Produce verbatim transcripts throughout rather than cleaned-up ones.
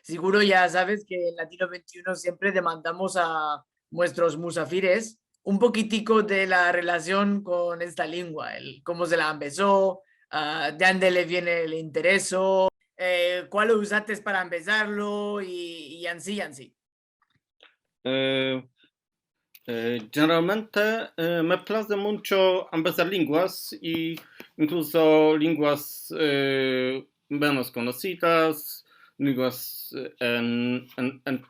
Siguro ya saves ke en Ladino vente i uno siempre demandamos a muestros musafires un pokitiko de la relasion kon esta lengua, el komo se la ambezo, a, de ande le viene el intereso, e, kualo uzates para ambezarlo i, i ansi, i ansi. E, e, jeneralmente, e, me plaze muncho ambezar lenguas i inkluso lenguas, e, menos konosidas, lenguas, e, en, en, en,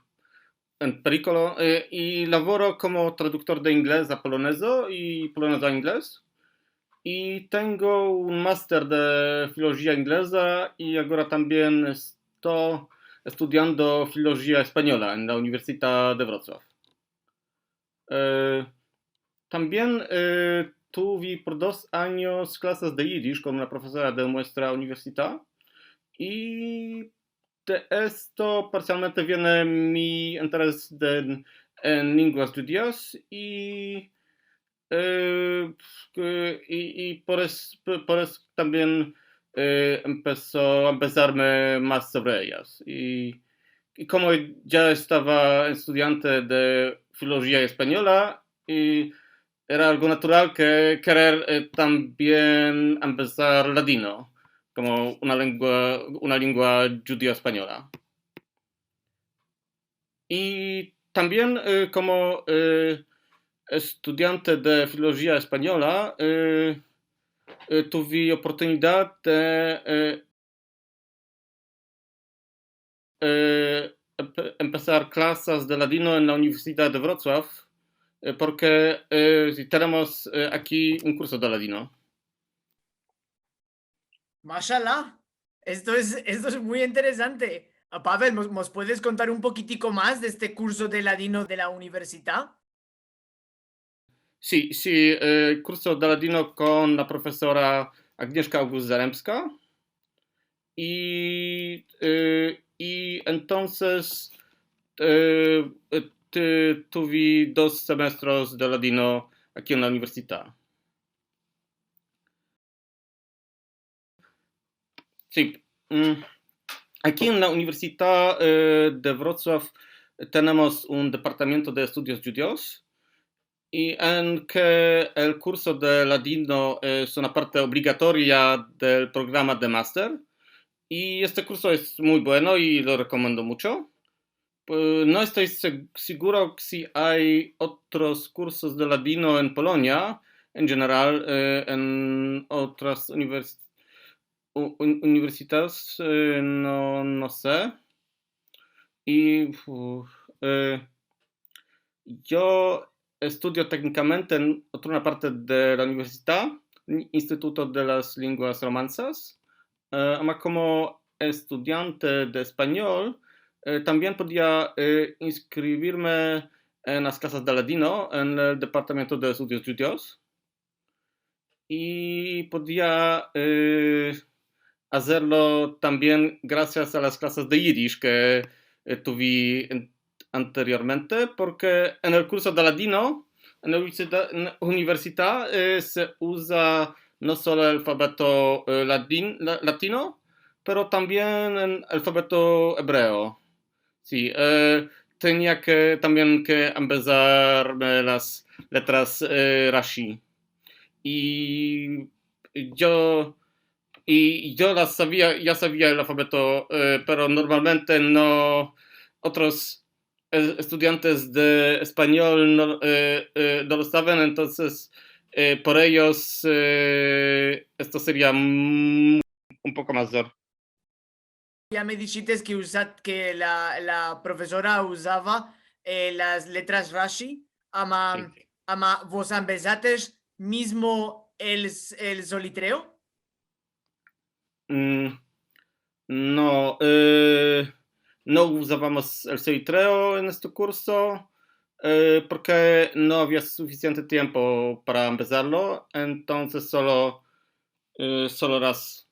en perikolo, e, i lavoro komo traduktor de inglez a polonezo i polonezo a inglez. I tengo un master de filolojia ingleza i agora tambien esto estudiando filolojia espanyola en la Universidad de Wrocław. E, tambien, e, tuvi por dos anyos klasas de yidish kon una profesora de muestra universidad i de esto parsialmente viene mi interes de, en lenguas djudias i, e, i, i por es-, por esto tambien, e, empeso a ambezarme mas sovre eyas. I, i komo ya estava estudiante de filolojia espanyola, i era algo natural ke kerer, e, tambien ambezar ladino komo una lengua, una lengua djudio-espanyola. I tambien, e, komo, e, estudiante de filolojia espanyola, e, e, tuvi oportunidad de, e, e, empe-, empesar klasas de ladino en la Universidad de Wrocław, e, porke, e, si tenemos, e, aki un kurso de ladino. Mashallah, esto es, esto es muy interesante. A, Pavel, mos, mos puedes kontar un pokitiko mas de este kurso de ladino de la universidad? Si, si, e, kurso de ladino kon la profesora Agnieszka August-Zaremska. I, e, i entonses, e, e, te-, tuvi dos semestros de ladino aki en la universidad. Si. Mm. Aki en la Universidad, e, de Wrocław tenemos un departamiento de estudios djudios i en ke el kurso de ladino es una parte obligatoria del programa de master. I este kurso es muy bueno i lo rekomendo muncho. Pues, no esto se-, siguro si ay otros kursos de ladino en Polonia, en jeneral, e, en otras univers-, u-, un-, universidades, e, no, no se. I, uf, e, yo estudio teknikamente en otra parte de la universidad, Instituto de las Lenguas Romanzas, e, ama komo estudiante de espanyol, e, tambien podia, e, inskrivirme en las klasas de ladino en el Departamento de Estudios Djudios. I podia, e, azerlo tambien grasias a las klasas de yidish ke, e, tuvi en-, anteriormente, porke en el kurso de ladino, en la universida-, en la universidad, e, se uza no solo el alfabeto, e, ladin-, la-, latino, pero tambien en alfabeto ebreo. Si, e, tenia ke, tambien ke ambezarme las letras, e, Rashi. I yo, i yo las savia, ya savia el alfabeto, e, pero normalmente no, otros, e, estudiantes de espanyol no, e, e, no lo saven, entonses, e, por eyos, e, esto seria, mm, un poko mas duro. Ya me dishites ke uza-, ke la, la profesora uzava, e, las letras Rashi, ama, si, si, ama vos ambezates mizmo el s-, el solitreo? Mm, no, e, no uzavamos el solitreo en este kurso, e, porke no avia sufisiente tiempo para ambezarlo, entonses solo, e, solo las,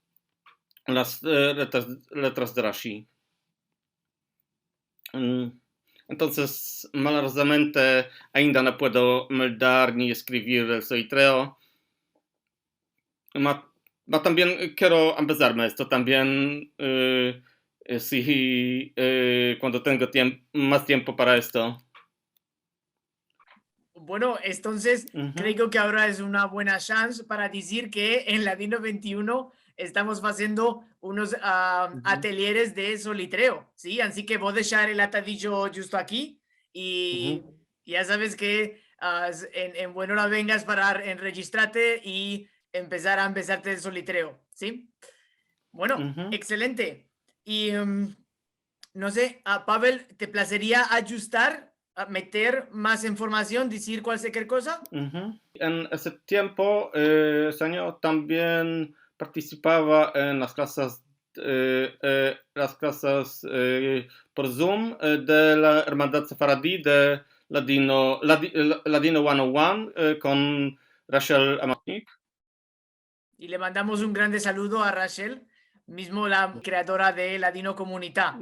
las, e, letras, letras de Rashi. Mm, entonses, malorozamente, ainda no puedo moldar ni eskrivir el solitreo. Ma, ma tambien kero ambezarme esto tambien, e, eh, si, eh, kuando tengo tiemp-, mas tiempo para esto. Bueno, entonses, kreo ke agora es una buena shanse para dizir ke en Ladino vente i uno estamos aziendo unos, ah, atelyeres de solitreo, si? Ansi ke vo a deshar el atadijo djusto aki i ya saves ke, ah, en, en buena ora vengas para enrejistrarte i empesar a ambezarte el solitreo, si? Bueno, ekselente. I, em, no se, a Pavel, te plazeria adjustar, a meter mas informasion, dizir kualkier koza? En ese tiempo, eh, ese anyo tambien partisipava en las klasas, eh, eh, las klasas, eh, por Zoom, eh, de la Ermandad Sefaradi de Ladino, Ladi-, La-, Ladino one oh one, eh, kon Rachel Amasnik. I le mandamos un grande saludo a Rachel, mizmo la kreadora de Ladinokomunita.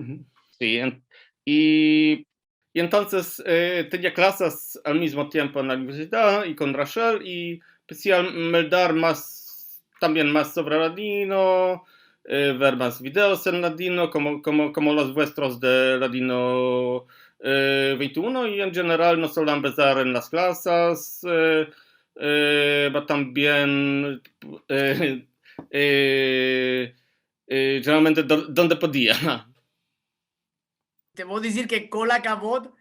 Si, en-, i, i entonses, eh, tenia klasas al mizmo tiempo en la universidad i kon Rachel i empesi a meldar mas, tambien mas sovre ladino, eh, ver mas videos en ladino, komo, komo, komo los vuestros de Ladino, eh, vente i uno, i en jeneral no solo ambezar en las klasas, eh, eh, ma tambien, eh, eh, eh, jeneralmente do-, donde podia. Te vo a dizir ke kol akavod,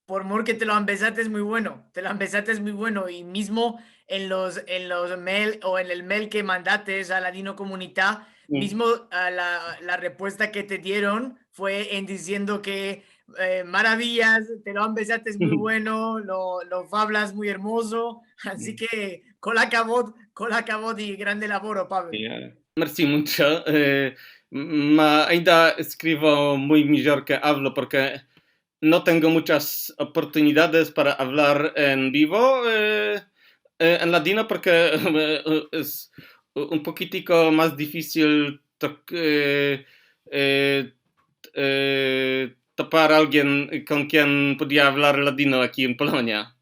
por mor ke te lo ambezates muy bueno, te lo ambezates muy bueno, i mizmo en los, en los mail o en el mail ke mandates a Ladinokomunita, mizmo, a la, la repuesta ke te dieron fue en diziendo ke, eh, maraviyas, te lo ambezates muy bueno, lo, lo favlas muy ermozo, ansi ke kol akavod, kol akavod i grande lavoro, Pavel. Mersi muncho. Eh, ma ainda eskrivo muy mijor ke avlo porke no tengo munchas oportunidades para avlar en bivo, eh, eh, en ladino porke, eh, es un pokitiko mas difisil tok-, eh, eh, eh, topar alguien kon kien podia avlar ladino aki en Polonia.